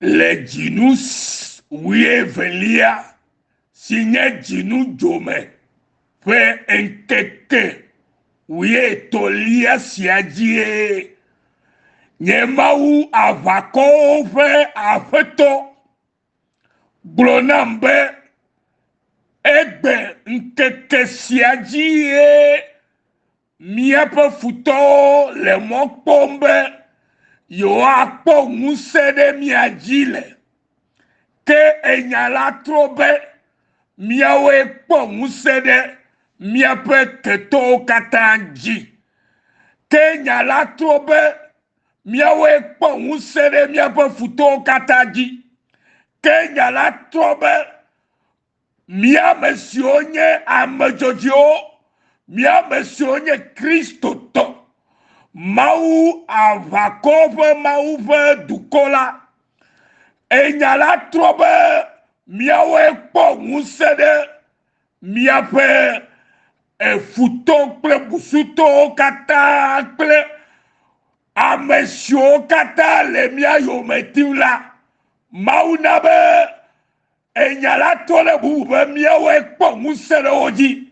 Le dzinu wuievelia si nye dzinu dzome ƒe ŋkeke wuietɔ̃lia sia dzie nye Mawu aʋakɔwo ƒe Aƒetɔ gblɔ nam be, Egbe ŋkeke sia dzie Míaƒe futɔwo le mɔ kpɔm be yewoakpɔ ŋusẽ ɖe mía dzi le. Ke enya la trɔ be míawoe kpɔ ŋusẽ ɖe míaƒe ketɔwo katã dzi. Ke nya la trɔ be míawoe kpɔ ŋusẽ ɖe míaƒe futɔwo katã dzi. Ke nya la trɔ be Mía ame siwo nye ame dzɔdzɔewo, mía ame siwo nye Kristotɔ, Mawu aʋakɔ ƒe Mawu ƒe dukɔ la, enya la trɔ be míawoe kpɔ ŋusẽ ɖe míaƒe futɔ kple busutɔwo katã kple ame siwo katã le mía yome tim la. Mawu na be Enya la trɔ ɖe bubu be míawoe kpɔ ŋusẽ ɖe wo dzi,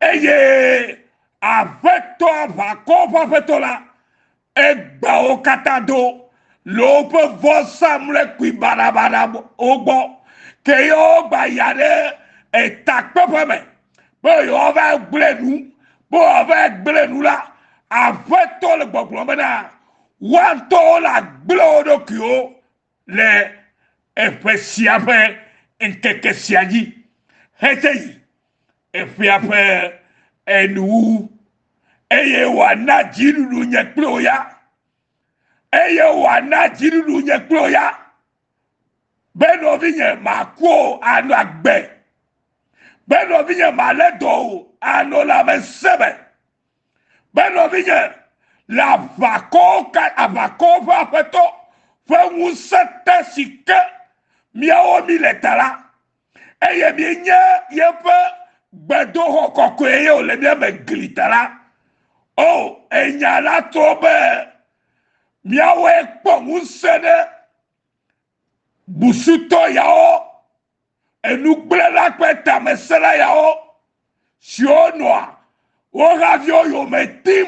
eye Aƒetɔ aʋakɔwo ƒe Aƒetɔ la, egbã wo katã do le woƒe vɔsamlekpui baɖabaɖawo gbɔ, ke yewo gba ya ɖe etakpeƒe me be yewoava gblẽ nu, be woava gblẽ nu la, Aƒetɔ le gbɔgblɔm bena, woa ŋutɔwo lagblẽ wo ɖokuiwo le eƒe sia ƒe ŋkeke sia dzi hete yi eƒea ƒe enuwuwu, eye wòana dziɖuɖu nye kple wò ya, eye wòana dziɖuɖu nye kple wò ya, be nɔvinye maku o anɔ agbe, be nɔvinye malé dɔ o anɔ lãmesẽ me. Be nɔvinye, le aʋakɔwo ka aʋakɔwo ƒe aƒetɔ ƒe ŋusẽ te si ke míawo mí le ta la, eye míenye yeƒe gbedoxɔ kɔkɔe ye wòle mía me gli ta la, o enya la trɔ be míawoe kpɔ ŋusẽ ɖe busutɔ yawo Enugblẽla kple tamesẽla yawo siwo nɔa wo haviwo yome tim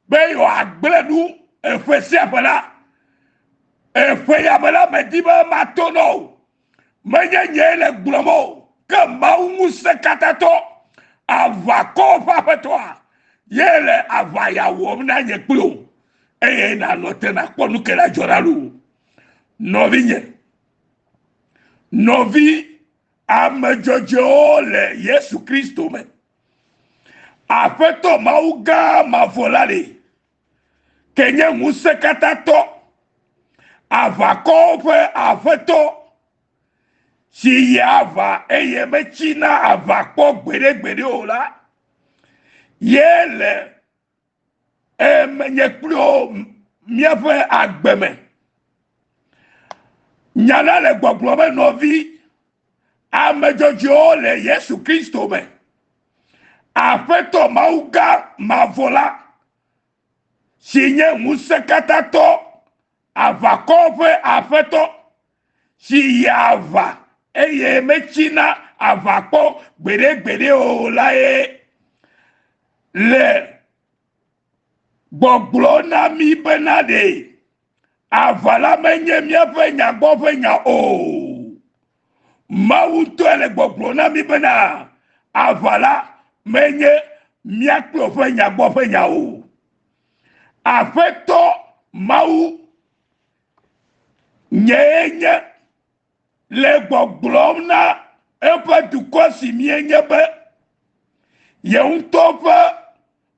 be yewoagblẽ nu eƒe sia ƒe la, eƒe ya me la medi be mato na o. Menye nyee le gblɔm o, ke Mawu Ŋusẽkatãtɔ, aʋakɔwo ƒe Aƒetɔa, ye le aʋa ya wɔm na nye kple wò, eye nànɔ te nàkpɔ nu ke la dzɔ ɖa loo. Nɔvinye, Nɔvi ame dzɔdzɔewo le Yesu Kristo me. Aƒetɔ Mawu gã mavɔ la li, ke nye ŋusẽkatãtɔ, aʋakɔwo ƒe aƒetɔ, si yia aʋa eye metsina aʋa kpɔ gbeɖegbeɖe o la, ye le Eme nye kpli wo míaƒe agbe me. Nya la le gbɔgblɔ be nɔvi ame dzɔdzɔewo le Yesu Kristo me. Aƒetɔ Mawu gã mavɔ la, si nye ŋusẽkatãtɔ, aʋakɔwo ƒe aƒetɔ, si yia aʋa eye metsina aʋa kpɔ gbeɖegbeɖe o lae le gbɔgblɔ na mí bena ɖe aʋa la menye míaƒe nya gbɔ ƒe nya o. Mawu ŋutɔe le gbɔgblɔ na mí bena aʋa la menye mía kple wò ƒe nya gbɔ ƒe nya o. Aƒetɔ Mawu nyee nye le gbɔgblɔm na eƒe dukɔ si míenye be ye ŋutɔ ƒe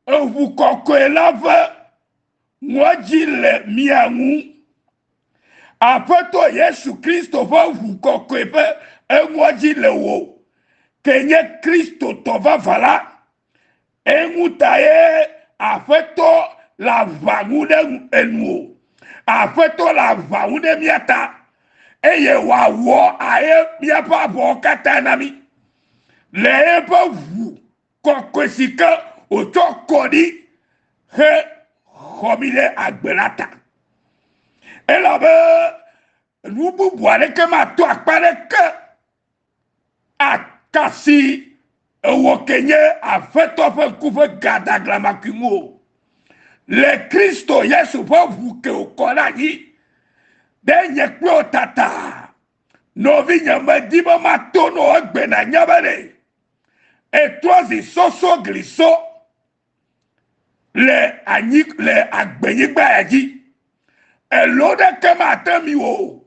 eʋu kɔkɔe la ƒe ŋɔdzi le mía ŋu. Aƒetɔ Yesu Kristo ƒe ʋu kɔkɔe ƒe eŋɔdzi le wò, ke nye Kristotɔ vavã la. Eŋu ta ye Aƒetɔ le aʋa ŋu ɖe enu o. Aƒetɔ le aʋa ŋu ɖe mía ta eye wòawɔ aye míaƒe aʋawo katã na mí le eƒe ʋu kɔkɔe si ke wòtsɔ kɔ ɖi hexɔ mí ɖe agbe la ta. Elabe. Enu bubu aɖeke mato akpa aɖeke akasi ewɔ ke nye Aƒetɔ ƒe ŋku ƒe gadaglamakui ŋu o. Le Kristo Yesu ƒe ʋu ke wòkɔ ɖe anyi ɖe nye kple wò tata. Nɔvinye, medi be mato nɔ egbe nànya be ɖe etrɔ zi sɔsɔ gli sɔ le anyi le agbenyigba ya dzi. Elo ɖeke mate mi o.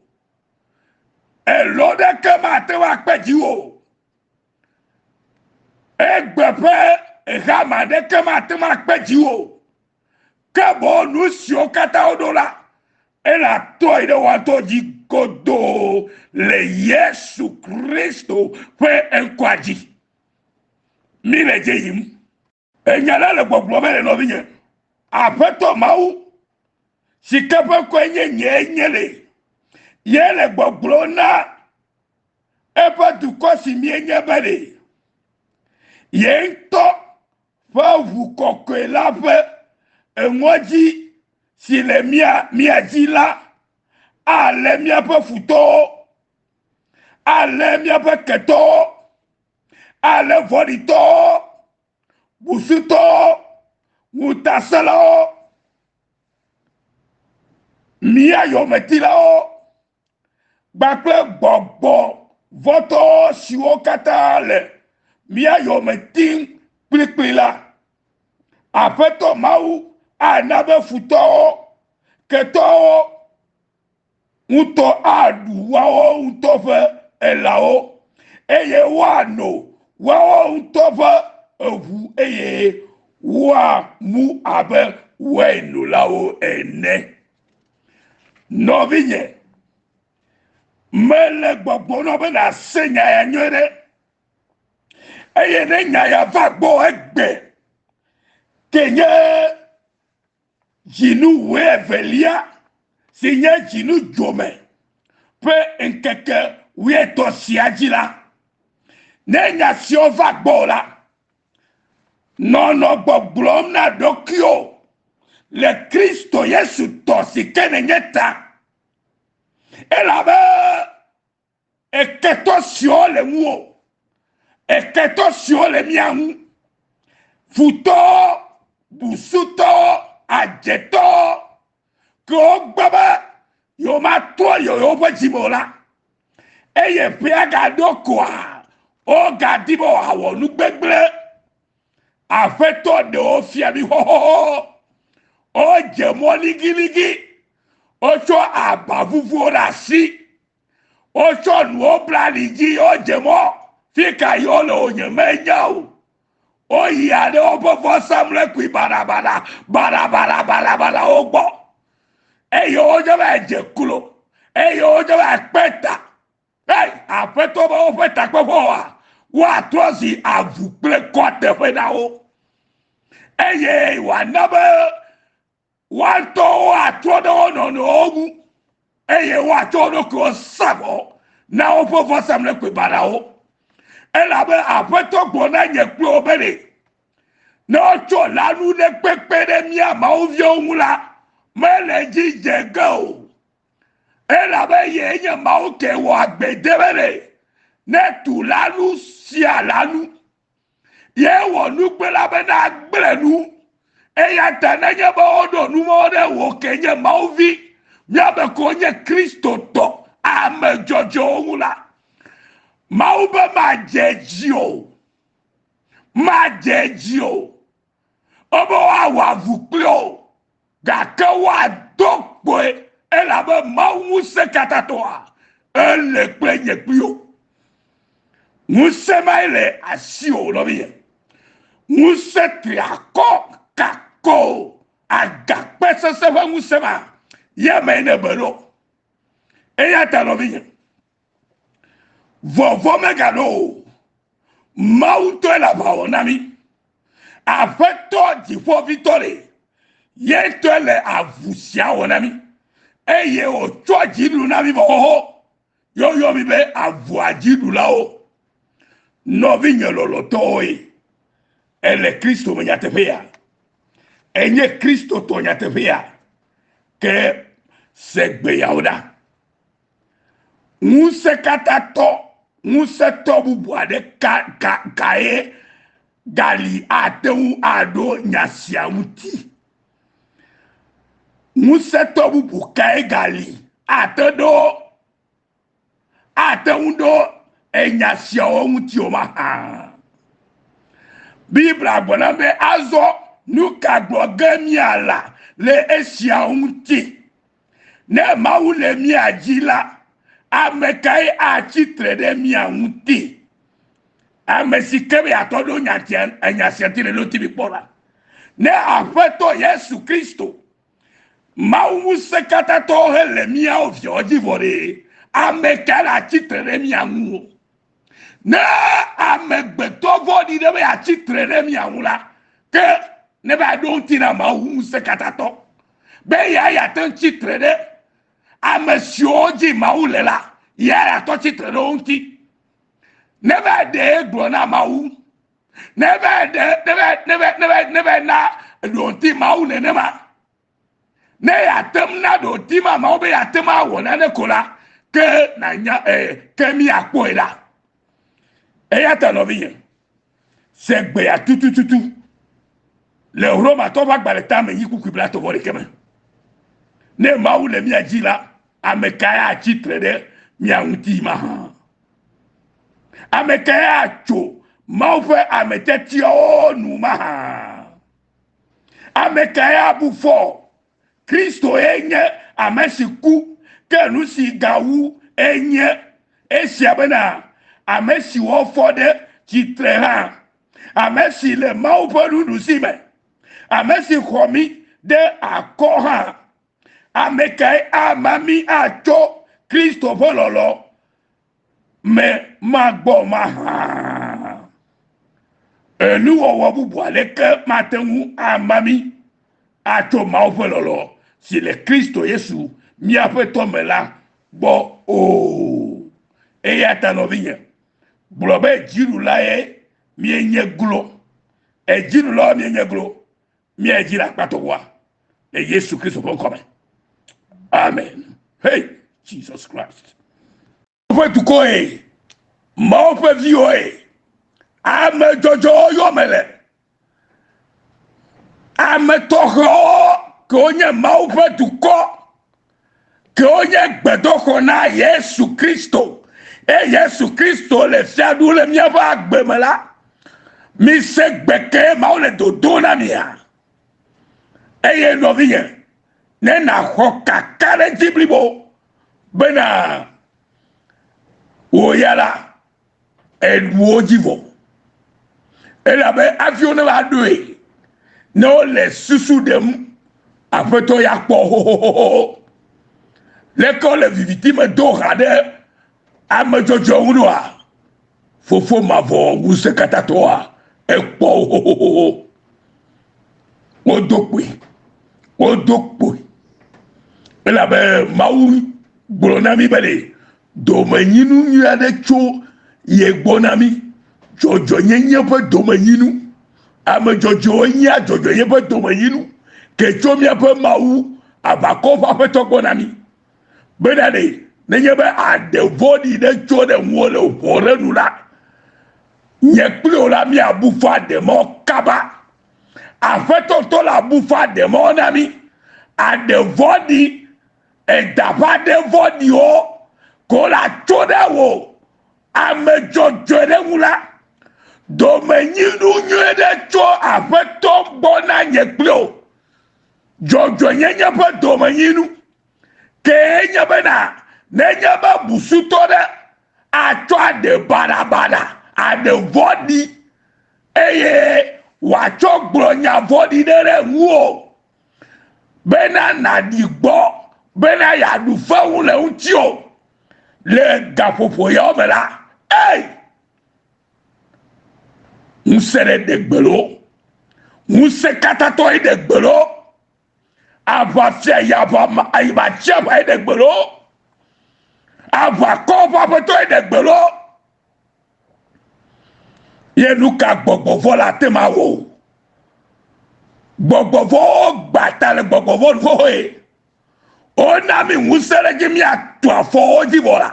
Elo ɖeke mate ŋu akpe dzi o. Egbe ƒe hame aɖeke mate ŋu akpe dzi o. Ke boŋ nu siwo katã woɖo la, ele atrɔ yi ɖe woa ŋutɔ dzi godoo le Yesu Kristo ƒe ŋkɔa dzi. Mi le dze yim. Enya la le gbɔgblɔ be le nɔvinye, Aƒetɔ Mawu, si ke ƒe ŋkɔe nye nyee nye le, ye le gbɔgblɔ na eƒe dukɔ si míenye be ɖe ye ŋutɔ ƒe ʋu kɔkɔe la ƒe ŋɔdzi si le mía mía dzi la alé míaƒe futɔwo, alé míaƒe ketɔwo, alé vɔ̃ɖitɔwo, busutɔwo, ŋutasẽlawo, mía yometilawo kpakple gbɔgbɔ vɔ̃tɔ siwo katã le mía yome tim kplikpli la. Aƒetɔ Mawu ana be futɔwo, ketɔwo ŋutɔ aɖu woawo ŋutɔ ƒe elãwo eye woano woawo ŋutɔ ƒe eʋu eye woamu abe wainnolawo ene. Nɔvinye, mele gbɔgbɔ nɔ be nàse nya ya nyuie ɖe. Eye ne nya ya va gbɔ egbe, ke nye dzinu wuievelia si nye dzinu dzome ƒe ŋkeke wuietɔ̃ sia dzi la, ne nya siawo va gbɔwò la, nɔnɔ gbɔgblɔm na ɖokuiwò le Kristo Yesu tɔ si ke nènye ta. Elabe Eketɔ siwo le ŋuwò, eketɔ siwo le mía ŋu, futɔwo, busutɔwo, adzetɔwo, ke wogbe be yewomatrɔ yewoƒe dzime o la, eye ƒea gaɖo koa, wogadi be wòawɔ nu gbegblẽ. Aƒetɔ ɖewo fia mi xoxoxo. Wodze mɔ ligiligi. Wotsɔ aba vuvuwo ɖe asi. Wotsɔ nuwo bla ali dzi wodze mɔ. Fi ka yi wole o nyemenya o. Woyia ɖe woƒe vɔsamlekpui baɖabaɖa baɖabaɖabaɖabaɖawo gbɔ eye wodze be dze klo eye wodze be kpe ta. Ei, Aƒetɔ be woƒe takpeƒewoa, woatrɔ zi avu kple kɔ teƒe na wo eye wòana be Woa ŋutɔwo atrɔ ɖe wo nɔnɔewo ŋu, eye woatsɔ wo ɖokuiwo sa vɔ na woƒe vɔsamlekpui baɖawo. Elabe Aƒetɔ gblɔ na nye kple wò be ɖe, ne wotsɔ lãnu ɖe kpekpe ɖe mía mawuviwo ŋu la, mele edzi dze ge o. Elabe yee nye Mawu ke wɔ agbede be ɖe, ne tu lãnu sia lãnu. Ye wɔ nugblẽla be nagblẽ nu. Eya ta nenye be woɖo nu mawo ɖe wò ke nye Mawu vi, míabe ko nye Kristotɔ ame dzɔdzɔewo ŋu la, Mawu be madze edzi o. Madze edzi o. Wobe woawɔ avu kpli o, gake woado kpoe elabe Mawu ŋusẽkatãtɔa ele kple nye kpli wò. Ŋusẽ mae le asiwò nɔvinye. Ŋusẽ triakɔ kakɔ agakpe sesẽ ƒe ŋusẽ ma ye mee nèbe ɖo. Eya ta nɔvinye, vɔvɔ̃ megaɖo o. Mawu ŋutɔe le aʋa wɔm na mí. Aƒetɔ dziƒoʋĩtɔ le ye ŋutɔe le avu sia wɔm na mí eye wòtsɔ dziɖuɖu na mí vɔ xoxo. Ye woyɔ mí be avua dziɖulawo. Nɔvinye lɔlɔ̃tɔwoe, èle Kristo me nyateƒea? Ènye Kristotɔ nyateƒea? Ke se gbe yawo ɖa. Ŋusẽkatãtɔ, ŋusẽtɔ bubu aɖe ka, ka, kae gali ate ŋu aɖo nya sia ŋuti? Ŋusẽtɔ bubu kae gali ate ɖo ate ŋu ɖo enya siawo ŋuti o mahã? Biblia gblɔ na be azɔ nu ka gblɔ ge míala le esiawo ŋuti? Ne Mawu le mía dzi la, ame kae atsi tre ɖe mía ŋuti? Ame si ke be yeatɔ ɖo nyatia enya sia ŋuti le ɖo ŋuti mi kpɔ la. Ne Aƒetɔ Yesu Kristo, Mawu ŋusẽkatãtɔ hele míawo viawo dzi vɔ ɖe, ame kae le atsi tre ɖe mía ŋu o? Ne amegbetɔ vɔ̃ɖi ɖe be yeatsi tre ɖe mía ŋu la, ke ne va ɖo ŋuti na Mawu ŋusẽkatãtɔ be ya yeate ŋu tsi tre ɖe ame siwo dzi Mawu le la, ya yeatɔ tsi tre ɖe wo ŋuti. Ne va ɖee gblɔ na Mawu, ne va ɖe, ne va, ne va, ne va, ne va na ɖo ŋuti Mawu nenema, Ne yeate ŋu na ɖo ti ma Mawu be yeate ŋu awɔ nane ko la, ke nanya e, ke míakpɔe ɖa. Eya ta nɔvinye, se gbea tutututu le Romatɔ ƒe agbalẽ tame yi kpukpui blatɔ̃ vɔ ɖekɛ me. Ne Mawu le mía dzi la, ame kae atsi tre ɖe mía ŋuti mahã? Ame kae atso Mawu ƒe ame tiatiawo nu mahã? Ame kae abu fɔ? Kristo ye nye ame si ku, ke nu si gawu enye esia bena ame si wofɔ ɖe tsitre hã, ame si le Mawu ƒe nuɖusi me, ame si xɔ mí ɖe akɔ hã. Ame kae ama mí atso Kristo ƒe lɔlɔ̃ me magbɔ mahã? Enuwɔwɔ bubu aɖeke mate ŋu ama mí atso Mawu ƒe lɔlɔ̃ si le Kristo Yesu mía Aƒetɔ me la gbɔ o. Eya ta nɔvinye, gblɔ be dziɖulae míenye glo. Edziɖulawo míenye glo. Míayi dzi le akpatɔwoa le Yesu Kristo ƒe ŋkɔ me. Amen. Hey, Jesus Christ. Ƒe dukɔe, Mawu ƒe viwoe, ame dzɔdzɔwo yɔ me le. Ame tɔxɛwo kewo nye Mawu ƒe dukɔ, kewo nye gbedoxɔ na Yesu Kristo. Eye Yesu Kristo le fia ɖum le míaƒe agbe me la, mise gbe ke Mawu le dodo na mia. Eye nɔvinye, ne nàxɔ kakaɖedzi blibo bena wò ya la, eɖu wo dzi vɔ. Elabe hafi wo ne va ɖoe, ne wole susu ɖem, Aƒetɔ ya kpɔ xoxoxoxo. Leke wole viviti me do ha ɖe ame dzɔdzɔe ŋu ɖoa? Fofo mavɔ ŋusẽkatãtɔa ekpɔ wo xoxoxoxo. Wodo kpoe, wodo kpoe. Elabe Mawu gblɔ na mí be ɖe domenyinu nyui aɖe tso ye gbɔ na mí. Dzɔdzɔenyenye ƒe domenyinu. Ame dzɔdzɔewo nyea dzɔdzɔenyenye ƒe domenyinu ke tso míaƒe Mawu aʋakɔwo ƒe Aƒetɔ gbɔ na mí. Bena ɖe nenye be aɖe vɔ̃ɖi ɖe tso ɖe ŋuwò le ʋɔ ɖe nu la, nye kpli wò la míabu fɔ aɖe mɔ kaba. Aƒetɔ ŋutɔ la bu fɔ aɖe mɔ na mí. Aɖe vɔ̃ɖi Eda ƒe aɖe vɔ̃ɖiwo ko la tso ɖe wò ame dzɔdzɔe ɖe ŋu la, domenyinu nyui ɖe tso Aƒetɔ gbɔ na nye kple wò. Dzɔdzɔenyenye ƒe domenyinu kee nye bena nenye be busutɔ ɖe atsɔ aɖe baɖabaɖa, aɖe vɔ̃ɖi eye wòatsɔ gblɔ nya vɔ̃ɖi ɖe ɖe ŋuwò bena nàɖi gbɔ bena yeaɖu fewu le ŋutiwò le gaƒoƒo yawo me la, ei! Ŋusẽ ɖe ɖe gbe loo. Ŋusẽ katãtɔ ye ɖe gbe loo. Aʋafia yi aʋa aʋatsiaʋa ye ɖe gbe loo. Aʋakɔ ƒe aƒetɔ ye ɖe gbe loo. Ye nu ka gbɔgbɔ vɔ la ate ma wɔ? Gbɔgbɔ vɔwo gba ta le gbɔgbɔ vɔ nu xoxoe. Wona mi ŋusẽ ɖe dzi míatu afɔ wo dzi vɔ la.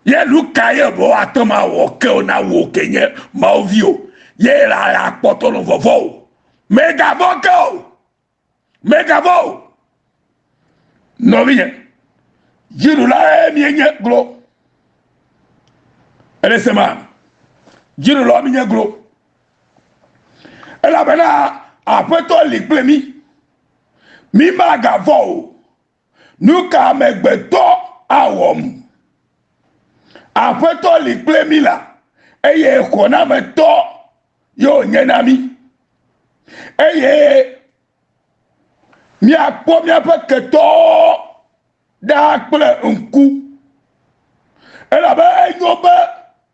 Ye nu ka ye be woate ŋu awɔ ke o na wò ke nye Mawu vi o? Ye la la kpɔtɔ nɔ vɔvɔ o. Mègavɔ̃ ke o. Mègavɔ̃ o. Nɔvinye, dziɖulae míenye glo. Ele sema, dziɖulawo míenye glo. Elabena Aƒetɔ li kple mí. Mí magavɔ̃ o. Nu ka amegbetɔ awɔm? Aƒetɔ li kple mí la, eye xɔnametɔ ye wònye na mí. Eye míakpɔ míaƒe ketɔwo ɖaa kple ŋku. Elabe enyo be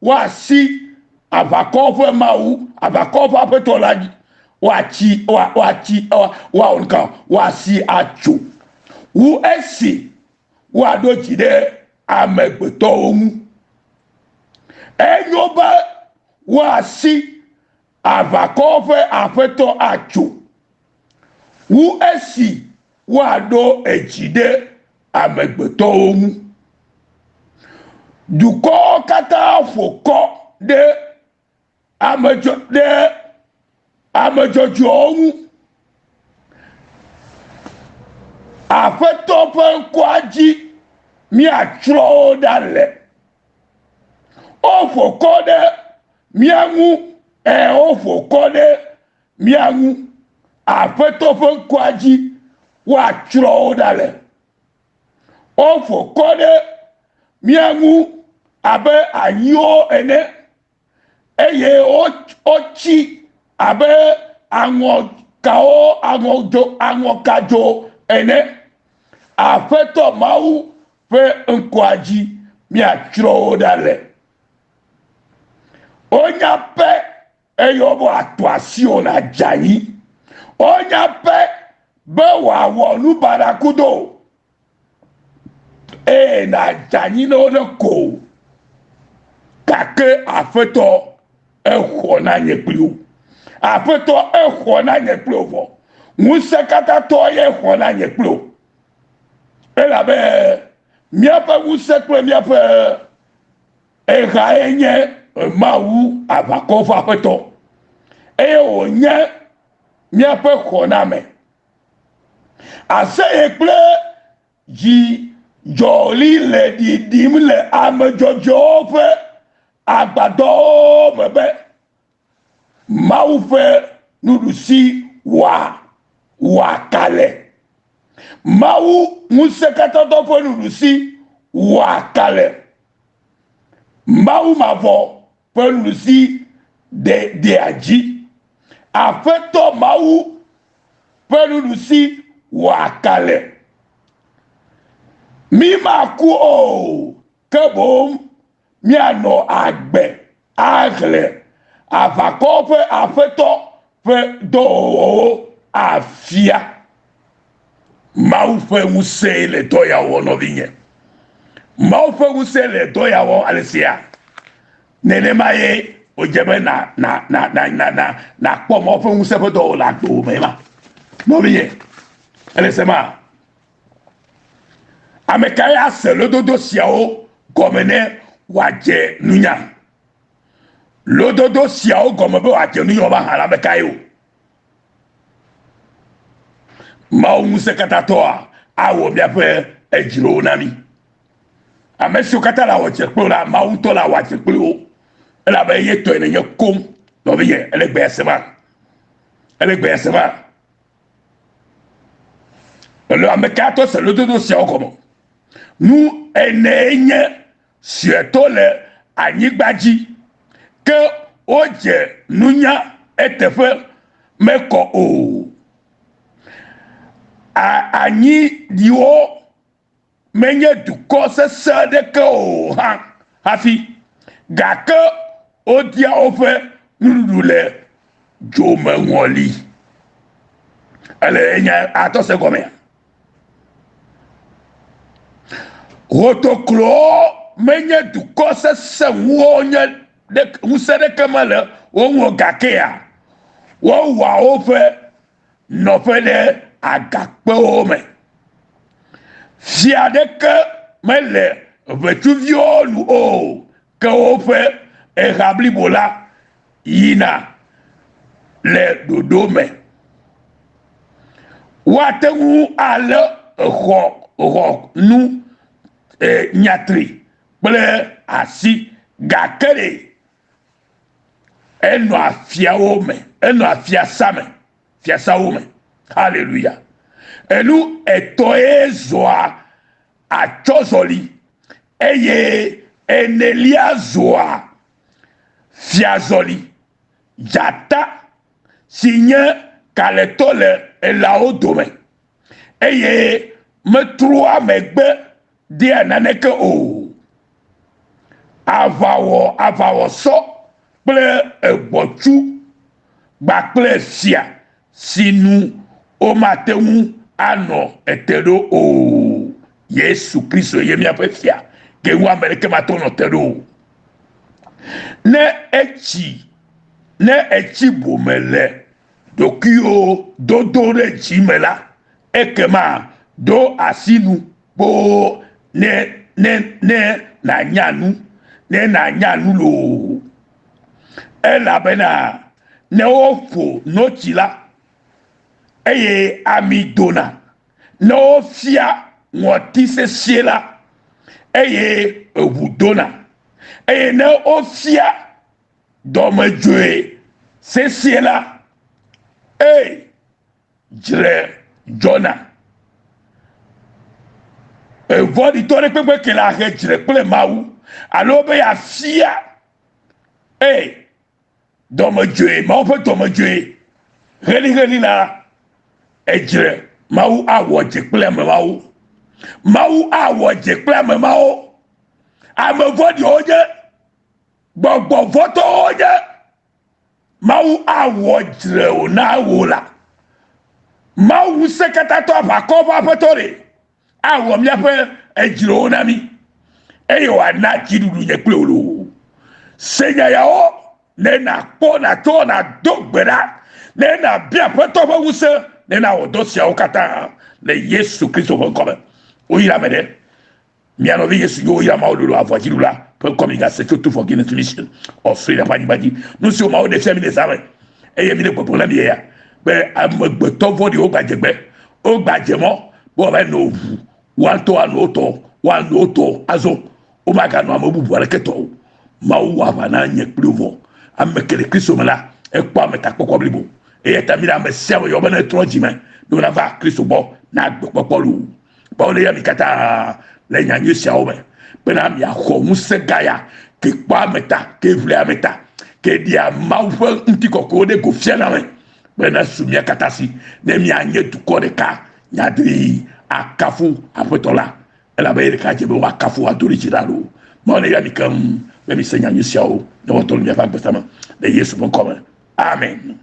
woasi aʋakɔwo ƒe Mawu, aʋakɔwo ƒe Aƒetɔ la dzi, woatsi, woatsi, woawɔ nuka? Woasi atso wu esi woaɖo dzi ɖe amegbetɔwo ŋu. Enyo be woasi aʋakɔwo ƒe Aƒetɔ atso wu esi woaɖo edzi ɖe amegbetɔwo ŋu. Dukɔwo katã ƒo kɔ ɖe ame dzɔ ɖe ame dzɔdzɔewo ŋu. Aƒetɔ ƒe ŋkɔa dzi míatsrɔ̃ wo ɖa le. Woƒo kɔ ɖe mía ŋu, ẽ, woƒo kɔ ɖe mía ŋu. Aƒetɔ ƒe ŋkɔa dzi woatsrɔ̃ wo ɖa le. Woƒo kɔ ɖe mía ŋu abe anyiwo ene eye wotsi abe aŋɔkawo, aŋɔdzo, aŋɔkadzo ene. Aƒetɔ Mawu ƒe ŋkɔa dzi míatsrɔ̃ wo ɖa le. Wonya be eye wobe wòatɔ asi wò nàdze anyi. Wonya be be wòawɔ nu baɖa kudo wò eye nàdze anyi ne wone ko o. Gake Aƒetɔ exɔ na nye kpli wò. Aƒetɔ exɔ na nye kpli wò vɔ. Ŋusẽkatãtɔ ye xɔ na nye kpli wò. Elabe míaƒe ŋusẽ kple míaƒe Ehae nye Mawu aʋakɔwo ƒe Aƒetɔ, eye wònye míaƒe xɔname. Aseye kple dzidzɔɣli le ɖiɖim le ame dzɔdzɔewo ƒe agbadɔwo me be, Mawu ƒe nuɖusi wɔa wɔa kalẽ. Mawu ŋusẽkatãtɔ ƒe nuɖusi wɔa kalẽ. Mawu mavɔ ƒe nuɖusi de dea dzi. Aƒetɔ Mawu ƒe nuɖusi wɔa kalẽ. Mí maku o, ke boŋ míanɔ agbe axlẽ aʋakɔwo ƒe Aƒetɔ ƒe dɔwɔwɔwo afia. Mawu ƒe ŋusẽe le dɔ ya wɔm, nɔvinye. Mawu ƒe ŋusẽ le dɔ ya wɔm ale sia. Nenema ye wòdze be na na na na na na nakpɔ Mawu ƒe ŋusẽ ƒe dɔwɔwɔ le agbewò me ma. Nɔvinye, ele se ma. Ame kae ase lododo siawo gɔme ne wòadze nunya? Lododo siawo gɔme be wòadze nunya wobe hã la, ame kae o? Mawu ŋusẽkatãtɔa awɔ míaƒe edzrowo na mí. Ame siwo katã le awɔ dze kple wo la, Mawu ŋutɔ le awɔ adze kpli wo. Elabe ye tɔe nènye koŋ. Nɔvinye, ele gbea sema? Ele gbea sema? Alo ame ka tɔ se lododo siawo gɔme? Nu enee nye suetɔ le anyigba dzi, ke wodze nunya eteƒe mekɔ o. A anyiɖiwo menye dukɔ sesẽ aɖeke o hã hafi, gake wodia woƒe nuɖuɖu le dzomeŋɔli. Ele enya atɔ se gɔmea? Hotoklowo menye dukɔ sesẽ ŋuwo nye ŋusẽ ɖeke mele wo ŋu o gakea, wowɔa woƒe nɔƒe ɖe agakpewo me. Fia aɖeke mele ʋetsuviwo nu o, ke woƒe eha blibo la yina le ɖoɖo me. Woate ŋu alé exɔ xɔ nu e, nyatri kple asi gake ɖe enɔa fiawo me, enɔa fiasa me, fiasawo me. Haleluya. Enu etɔ̃e zɔa atsɔzɔli eye enelia zɔa fiazɔli. Dzata si nye kalẽtɔ le elãwo dome eye metrɔa megbe dea naneke o. Aʋawɔ, aʋawɔsɔ kple egbɔtsu kpakple fia si nu womate ŋu anɔ ete ɖo o. Yesu Kristo ye míaƒe fia ke ŋu ame ɖeke mate ŋu nɔ te ɖo o. Ne etsi, ne etsi bome le ɖokuiwò dodo ɖe dzi me la, ekema ɖo asi nu kpoo ne ne ne nànya nu, ne nànya nu loo. Elabena ne woƒo notsi la, eye ami dona, ne wofia ŋɔti sesĩe la, eye eŋu dona, eye ne wofia dɔmedzoe sesĩe la, eye dzre dzɔna. Evɔ̃ɖitɔ ɖe kpekpe ke la he dzre kple Mawu alo be yeafia ee dɔmedzoe, Mawu ƒe dɔmedzoe heliheli la, edzre Mawu awɔ dze kple ame mawo. Mawu awɔ dze kple ame mawo. Ame vɔ̃ɖiwo nye gbɔgbɔ vɔ̃tɔwo nye. Mawu awɔ dzre wò na wò la. Mawu ŋusẽkatãtɔ aʋakɔ ƒe aƒetɔ ɖe awɔ míaƒe edzrowo na mí eye wòana dziɖuɖu nye kple wò loo. Se nya yawo ne nàkpɔ nàtsɔ nàdo gbe ɖa ne nàbia Aƒetɔ ƒe ŋusẽ ne nàwɔ dɔ siawo katã le Yesu Kristo ƒe ŋkɔ me. Woyra ame ɖe. Mia nɔvi Yesu yiwo yra Mawu ɖoɖo avɔ dziɖula ƒe ŋkɔ mi gase tso Two for Guinness Mission Australia ƒe anyigba dzi. Nu siwo Mawu ɖe fia mi le zã me eye mi le gbɔgblɔm na mi eya be amegbetɔ vɔ̃ɖiwo gbadze gbe, wogbadze mɔ be woava no ʋu, woa ŋutɔ woano wo tɔ, woano wo tɔ azɔ womaganɔ ame bubu aɖeke tɔ o. Mawu wɔ aʋa na nye kpli wò vɔ. Ame ke le Kristo me la, ekpɔ ametakpɔkpɔ blibo. Eya ta mi le ame sia ame yɔ be netrɔ dzi me ne wonava Kristo gbɔ na agbekpɔkpɔ loo. Mawu neyra mi katã le nya nyui siawo me bena miaxɔ ŋusẽ gã ya ke kpɔa ame ta, ke ʋlia ame ta, ke ɖea Mawu ƒe ŋutikɔkɔewo ɖe go fiana me bena su mia katã si ne mianye dukɔ ɖeka nyadri akafu Aƒetɔ la elabe ye ɖeka dze be woakafu ado ɖe dzi ɖa loo. Mawu neyra mi keŋ be mise nya nyui siawo ne woatɔ nu miaƒe agbesa me le Yesu ƒe ŋkɔ me. Amen.